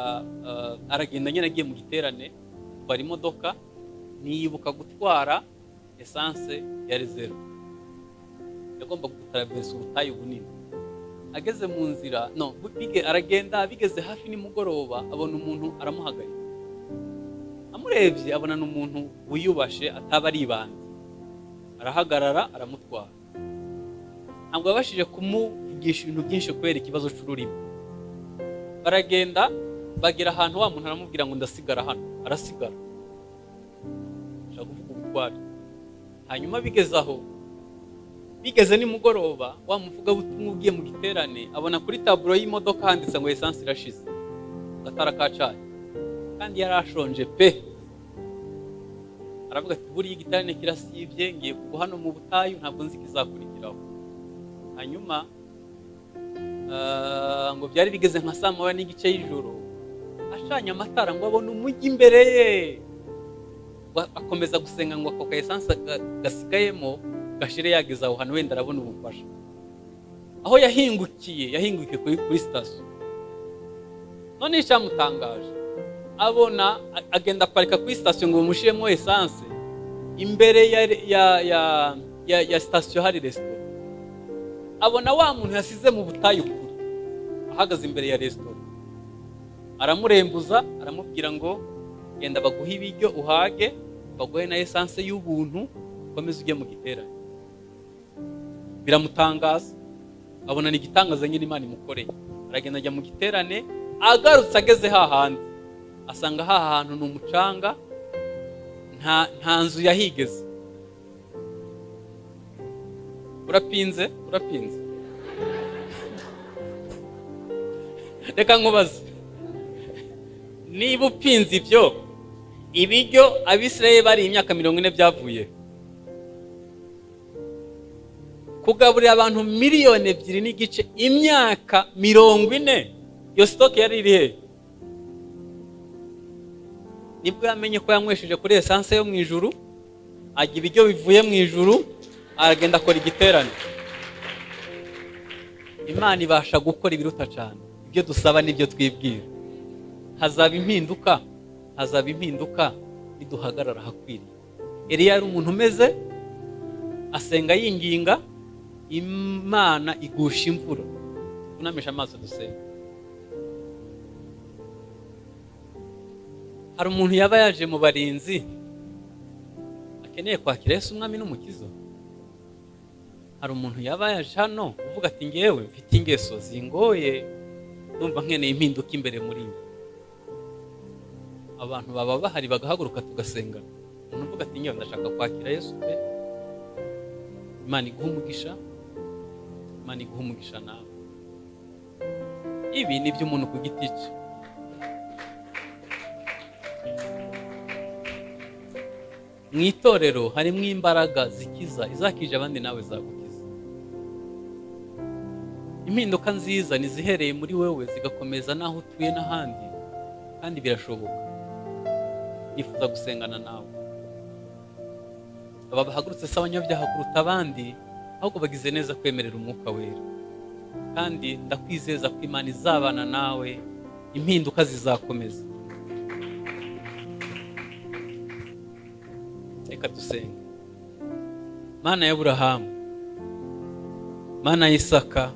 aragenda nyine agiye mu giterane, atwara imodoka, ntiyibuka gutwara essence ya reserve. Yagomba gutaraversa ubutayu bunini. Ageze mu nzira, aragenda bigeze hafi nimugoroba, abona umuntu aramuhagarika. Amurebye abona n'umuntu wiyubashe ataba ari ibandi, arahagarara aramutwara. Ntabwo yabashije kumuvugisha ibintu byinshi kubera ikibazo cy'ururimi. Baragenda bagera ahantu wa muntu aramubwira ngo ndasigara hano, arasigara. Ashaka kuvuga ubutwari. Hanyuma bigeze aho, bigeze nimugoroba, wa muvugabutumwa ugiye mu giterane abona kuri taburo y'imodoka handitse ngo essence irashize, agatara kacanye, kandi yari ashonje pe. Aravuga ati buriya igiterane kirasibye, ngiye kugwa hano mu butayu, ntabwo nzi ikizakurikiraho. Hanyuma ngo byari bigeze nka saa 1:30 y'ijoro, acanye amatara ngo abone umujyi imbere ye. Akomeza gusenga ngo ako ka essence gasigayemo gashire yageze aho hantu wenda arabona ubufasha. Aho yahingukiye kuri sitasiyo. None icyamutangaje, abona agenda aparika kuri sitasiyo ngo bamushiremo essence. Imbere ya sitasiyo hari resitora. Abona wa muntu yasize mu butayu kure ahagaze imbere ya resitora, aramurembuza aramubwira ngo genda baguhe ibiryo uhage, baguhe na essence y'ubuntu, ukomeze ujye mu giterane. Biramutangaza, abona ni igitangaza nyine Imana imukoreye. Aragenda ajya mu giterane, agarutse ageze hahandi asanga hantu ni umucanga, nta nzu yahigeze. Urapinze. Reka nkubaze, niba upinze ibyo ibiryo Abisirayeli bari imyaka 40 byavuye, kugaburira abantu 2.5 miliyoni imyaka 40, iyo stock yari iri he? Nibwo yamenye ko yanywesheje kuri essence yo mu ijuru, ajya ibiryo bivuye mu ijuru, aragenda akora igiterane. Imana ibasha gukora ibiruta cyane Ibyo dusaba n'ibyo twibwira. Hazaba impinduka, hazaba impinduka niduhagarara ahakwiriye. Eliya yari umuntu umeze asenga yinginga, Imana igusha imvura. Tunamisha amaso dusenga. Hari umuntu yaba yaje mu barinzi akeneye kwakira Yesu umwami n'umukiza. Hari umuntu yaba yaje hano uvuga ati ngewe mfite ingeso zingoye, ndumva nkeneye impinduka imbere muri njye. Abantu baba bahari bagahaguruka tugasenga. Umuntu uvuga ati ngewe ndashaka kwakira Yesu pe, Imana iguha umugisha, Imana iguha umugisha nawe. Ibi ni iby'umuntu ku giti cye. Mu itorero harimo imbaraga zikiza, izakije abandi nawe zagukiza. Impinduka nziza nizihereye muri wewe zigakomeza naho utuye n'ahandi, kandi birashoboka. Nifuza gusengana nawe. Aba bahagurutse se abanyabyaha kuruta abandi, ahubwo bagize neza kwemerera umwuka wera. Kandi ndakwizeza ko Imana izabana nawe, impinduka zizakomeza. Reka dusenge. Mana ya Aburahamu, Mana ya Isaka,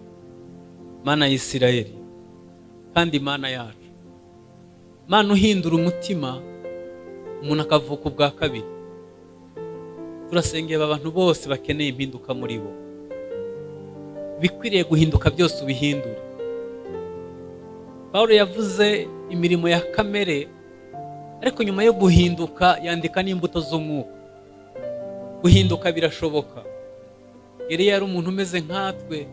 Mana ya Isirayeli, kandi Mana yacu, Mana uhindura umutima umuntu akavuka ubwa kabiri, turasengera abantu bose bakeneye impinduka muri bo. Bikwiriye guhinduka byose ubihindure. Paulo yavuze imirimo ya kamere, ariko nyuma yo guhinduka yandika n'imbuto z'umwuka. Guhinduka birashoboka. Eliya yari umuntu umeze nkatwe.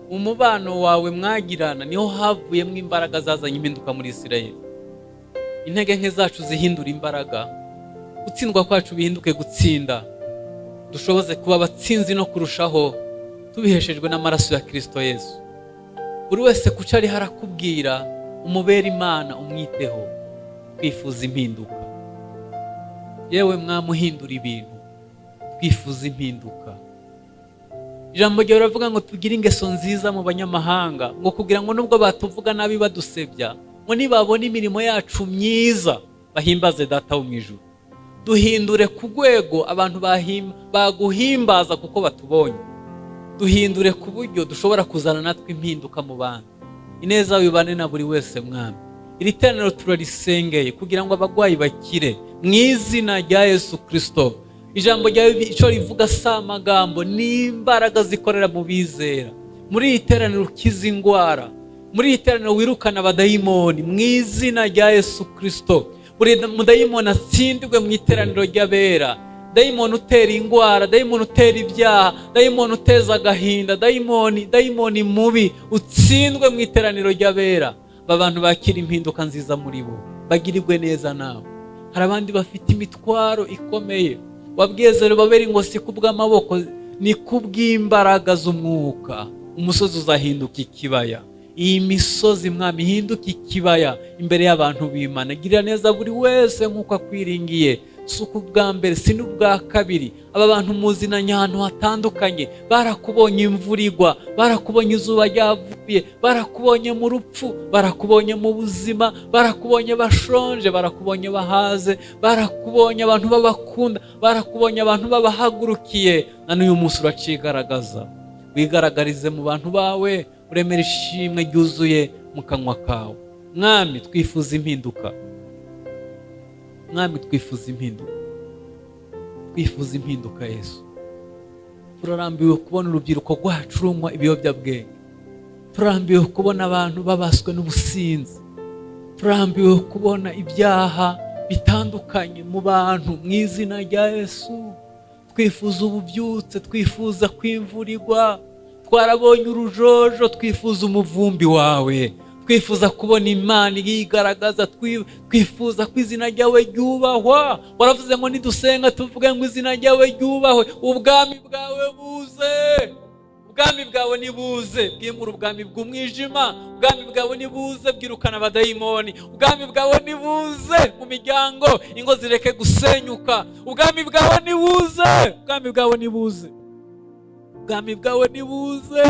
Umubano wawe mwagirana niho havuyemo imbaraga zazanye impinduka muri Isirayeli. Intege nke zacu zihindura imbaraga, gutsindwa kwacu bihinduke gutsinda, dushoboze kuba abatsinzi no kurushaho, tubiheshejwe n'amaraso ya Kristo Yesu. Buri wese kuca ari harakubwira, umubere Imana, umwiteho. Twifuza impinduka. Yewe mwamuhindura ibintu, twifuza impinduka. Ijambo ryawe riravuga ngo tugire ingeso nziza mu banyamahanga, ngo kugira ngo nubwo batuvuga nabi badusebya, ngo nibabona imirimo yacu myiza bahimbaze Data wo mu ijuru. Duhindure ku rwego abantu baguhimbaza kuko batubonye. Duhindure ku buryo dushobora kuzana natwe impinduka mu bantu. Ineza wibane na buri wese mwami. Iri teraniro turarisengeye kugira ngo abagwayi bakire mu izina rya Yesu Kristo. Ijambo ryawe icyo rivuga si amagambo, ni imbaraga zikorera mu bizera. Muri iri teraniro ukiza indwara, muri iri teraniro wirukana abadayimoni mu izina rya Yesu Kristo. Buri mudayimoni atsindirwe mu iteraniro ry'abera. Dayimoni utera indwara, dayimoni utera ibyaha, dayimoni uteza agahinda, dayimoni mubi utsindwe mu iteraniro ry'abera. Abantu bakira impinduka nziza muri bo, bagirirwe neza nawe. Hari abandi bafite imitwaro ikomeye, wabwiye Zerubabeli ngo si kubw'amaboko, ni kubw'imbaraga z'umwuka. Umusozi uzahinduka ikibaya. Iyi misozi mwami ihinduka ikibaya imbere y'abantu b'Imana. Girira neza buri wese nk'uko akwiringiye. Si ubwa mbere, si n'ubwa kabiri. Aba bantu muzinanye ahantu hatandukanye, barakubonye imvura igwa, barakubonye izuba ryavuye, barakubonye mu rupfu, barakubonye mu buzima, barakubonye bashonje, barakubonye bahaze, barakubonye abantu babakunda, barakubonye abantu babahagurukiye. Na n'uyu munsi uracigaragaza, wigaragarize mu bantu bawe, uremera ishimwe ryuzuye mu kanwa kawe. Mwami twifuza impinduka. Mwami twifuza impinduka. Twifuza impinduka Yesu. Turarambiwe kubona urubyiruko rwacu runywa ibiyobyabwenge. Turarambiwe kubona abantu babaswe n'ubusinzi. Turarambiwe kubona ibyaha bitandukanye mu bantu mu izina rya Yesu. Twifuza ububyutse, twifuza kwimvura igwa. Twarabonye urujojo, twifuza umuvumbi wawe. Twifuza kubona Imana yigaragaza, twifuza ko izina ryawe ryubahwa. Waravuze ngo nidusenga tuvuge ngo izina ryawe ryubahwe, ubwami bwawe buze. Ubwami bwawe nibuze, bwimura ubwami bw'umwijima. Ubwami bwawe nibuze, bwirukana abadayimoni. Ubwami bwawe nibuze mu miryango, ingo zireke gusenyuka. Ubwami bwawe nibuze, ubwami bwawe nibuze. Ubwami bwawe nibuze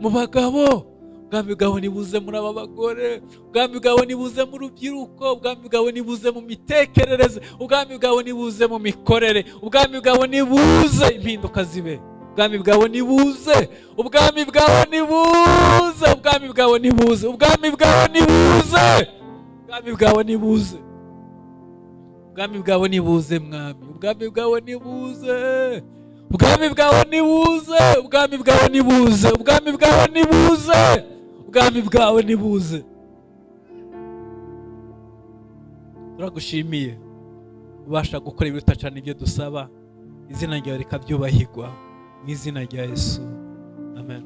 mu bagabo. Ubwami bwawe nibuze muri aba bagore, ubwami bwawe nibuze mu rubyiruko, ubwami bwawe nibuze mu mitekerereze, ubwami bwawe nibuze mu mikorere, ubwami bwawe nibuze impinduka zibe, ubwami bwawe nibuze, ubwami bwawe nibuze, ubwami bwawe nibuze, ubwami bwawe nibuze, ubwami bwawe nibuze, ubwami bwawe nibuze mwami, ubwami bwawe nibuze, ubwami bwawe nibuze, ubwami bwawe nibuze, ubwami bwawe nibuze, ubwami bwawe nibuze. Turagushimiye ubasha gukora ibiruta cyane ibyo dusaba, izina ryawe rikabyubahirwa mu izina rya Yesu, amen.